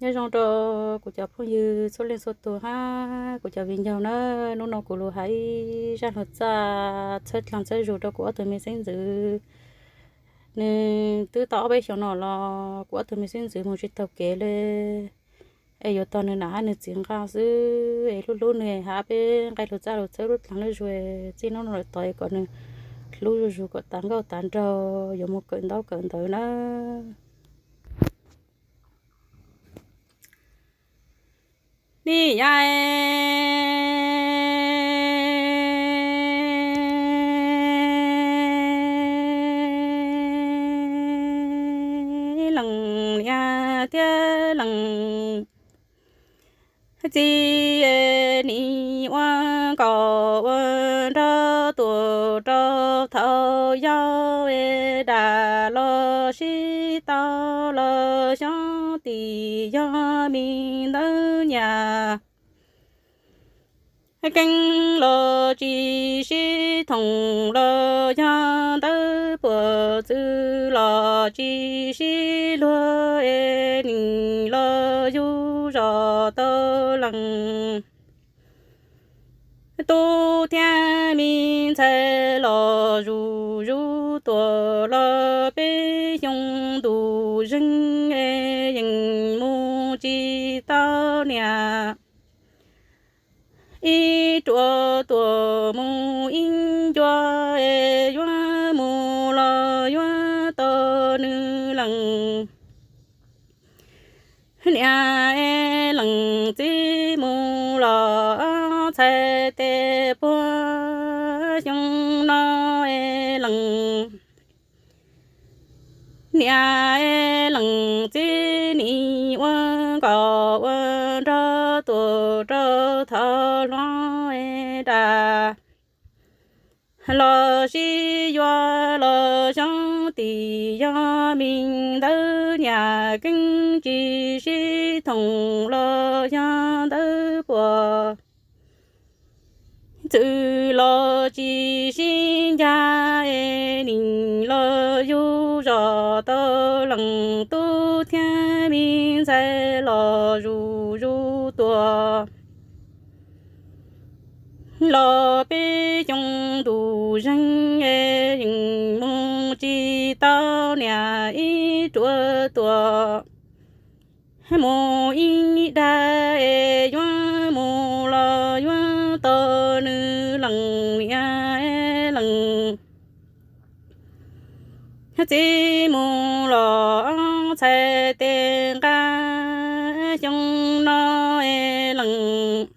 Nyob zoo rau kuv cov phooj ywg txhua leej txhua tus hab kuv cov viv ncaus na. Hnub no kuv lug has ib zaj lug txawj txhawb dlaag txhawb zug rau kuv ob tug me xeeb ntxwv. Nwg twb tau ob peb xyoos no los kuv ob tug me xeeb ntxwv moog tsis taug kev le, es yuav tog nwg nam hab nwg txiv nqaa xwb, es hlub hlub nwg hab peb nqe lug txawj lug txhawb lub dlaag lub zug, txij hnub no lawm tod kom nwg hlub zuj zug kom tas nkauj tas nraug yuav moog kawm ntaub kawm ntawv na. Nim yav leej niam thiab leej txiv, nim ua nkauj ua nraug tuaj rau thaum yau, es dam los sib tau los xyoob tim yog me ntawv nyam. Keeb los tsis sib thoom los yog ntawv puam, txwv los tsis sib luag, es nim los yug zog tau leej. Tub thiab me ntxhais los zuj zus tuaj los peb xyoo ntuj zeeg, es yeej mus tsis tau niam. Ib ruam tuaj mus ib ncua, es yuav mus los yuav tau nws leej. Niam es leej txiv mus los txhais tes puag xyoo no es leej. Niam es leej txiv nim ua nkauj ua nraug tuaj rau thaum hluas, es dam los sib yuav los xyoob tim yog me ntawv nyam. Keeb tsis sib thoom los yog ntawv puam, txwv los tsis sib ncag, es nim los yug zog tau leej. Tub thiab me ntxhais los zuj zus tuaj los peb xyoo ntuj zeeg, es yeej mus tsis tau niam. Ib ruam tuaj mus ib dag, es yuav mus los yuav tau nws leej. Niam es leej txiv mus los txhais tes nqaa xyoo no es leej.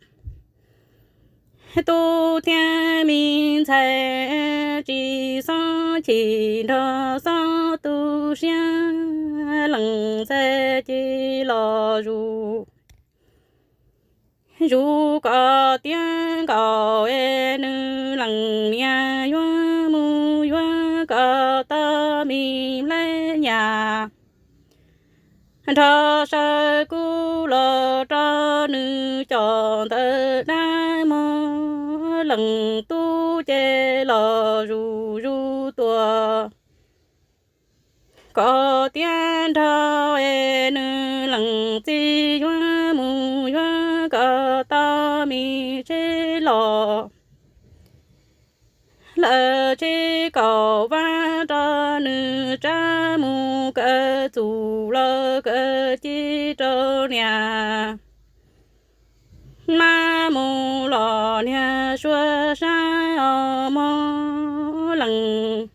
Tub thiab me ntxhais tsis xob chim nrog xob tu siab, leej ntxhais ces los zuj zus kom tiav nkaus, es nws leej niam yuav mus yuav kom tau me nplhaib nyam. Nrog saw kub los rau nws cov ntawv dab mog. Leej tub ces los zuj zus tuaj kom tiav nraug, es nws leej txiv yuav mus yuav kom tau me tsheb los, lawv tsheb kaum vab rau nws tsab mus kawm txuj los kawm ci rau niam. Mab mus los niag suav sab os mog. Leej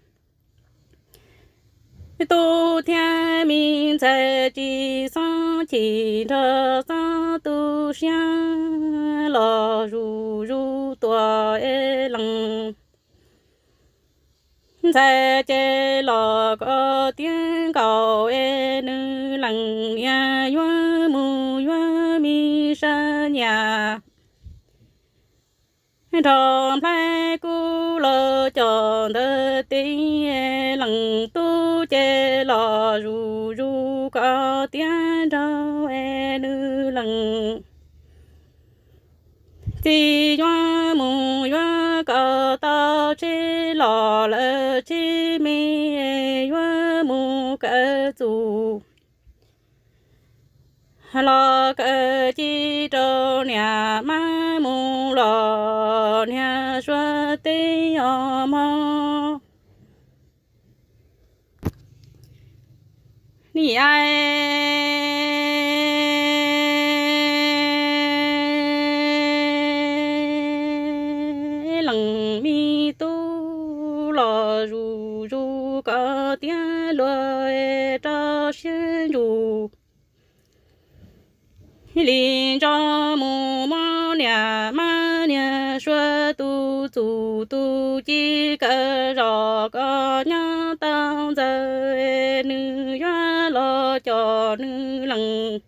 tub thiab me ntxhais tsis xob chim nrog xob tu siab, los zuj zus tuaj es leej ntxhais ces los kom tiav nkaus, es nws leej niam yuav mus yuav me sab nyam. Nrog nplhaib kub los cov ntawv teb, leej tub ces los zuj zus kom tiav nraug, es nws leej txiv yuav mus yuav kom tau tsheb los, lawv tsheb me yuav mus kawm txuj Los kaw ci rau niam mab mus los niag suav teb os mog. Niam leej me tub los zuj zus kom tiav luag rau siab ntsws li ntso mus muab niam mab niag suav tus txuj tus ci kaw zos kom nyob tau ntxaws, nws yuav los coj nws leej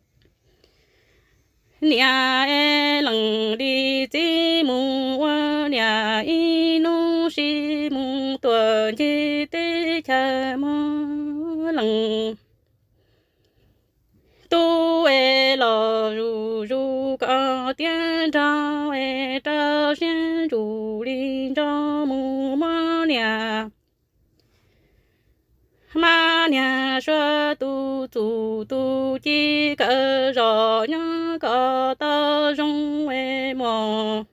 niam leej li txiv mus ua niam ib hnub sib mus tuam ncig teb chaws mog leej tub es los zuj zus kom tiav nrog es rau siab ntsws li ntso mus muab niam mab niag suav tus txuj tus ci kaw zos nyob kom tau zoo es muaj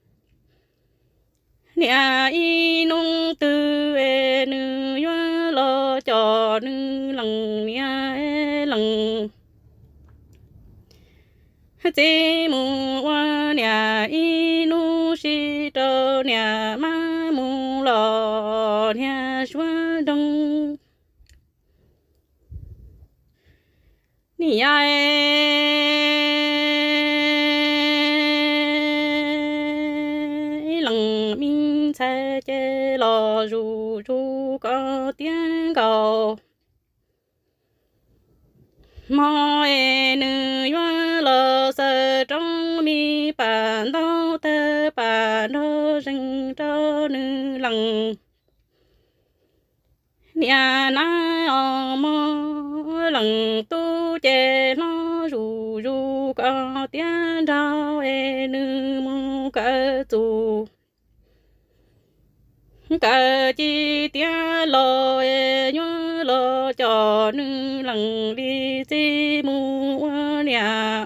niam ib hnub twg es nws yuav los coj nws leej niam leej txiv mus ua niam ib hnub sib rau niam mab mus los niag suav nroog. Niam leej me ntxhais ces los zuj zus kom tiav nkaus hmo es nws yuav los xaws roob me pam ntaub tawg pam nrog zeeg rau nws leej niam nab os mog leej tub ces hlob zuj zus kom tiav nrog es nws mus kaw txuj kaw ci tiav los es yuav los coj nws leej li txiv mus ua niam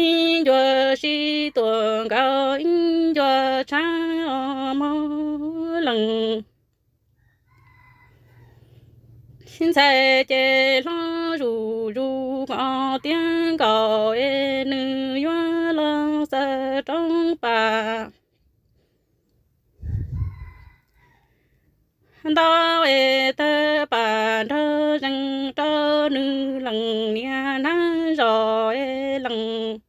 ib ncua sib tuam nkaus ib ncua tshav os mog leej ntxhais ces hlob zuj zus kom tiav nkaus es nws yuav los xaws roob pam ntaub es tawg pam nrog zeeg rau nws leej niam nab zos es leej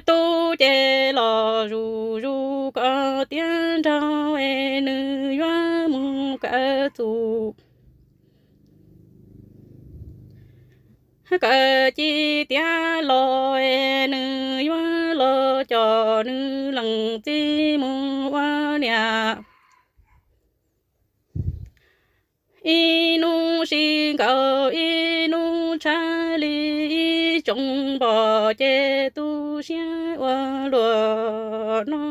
tub ces los zuj zus kom tiav nrog es nws yuav mus kaw txuj kaw ci tiav los es nws yuav los coj nws leej txiv mus ua niam ib hnub sib nkaus ib hnub tshav li ib tsoom npom ces tu siab ua luaj no.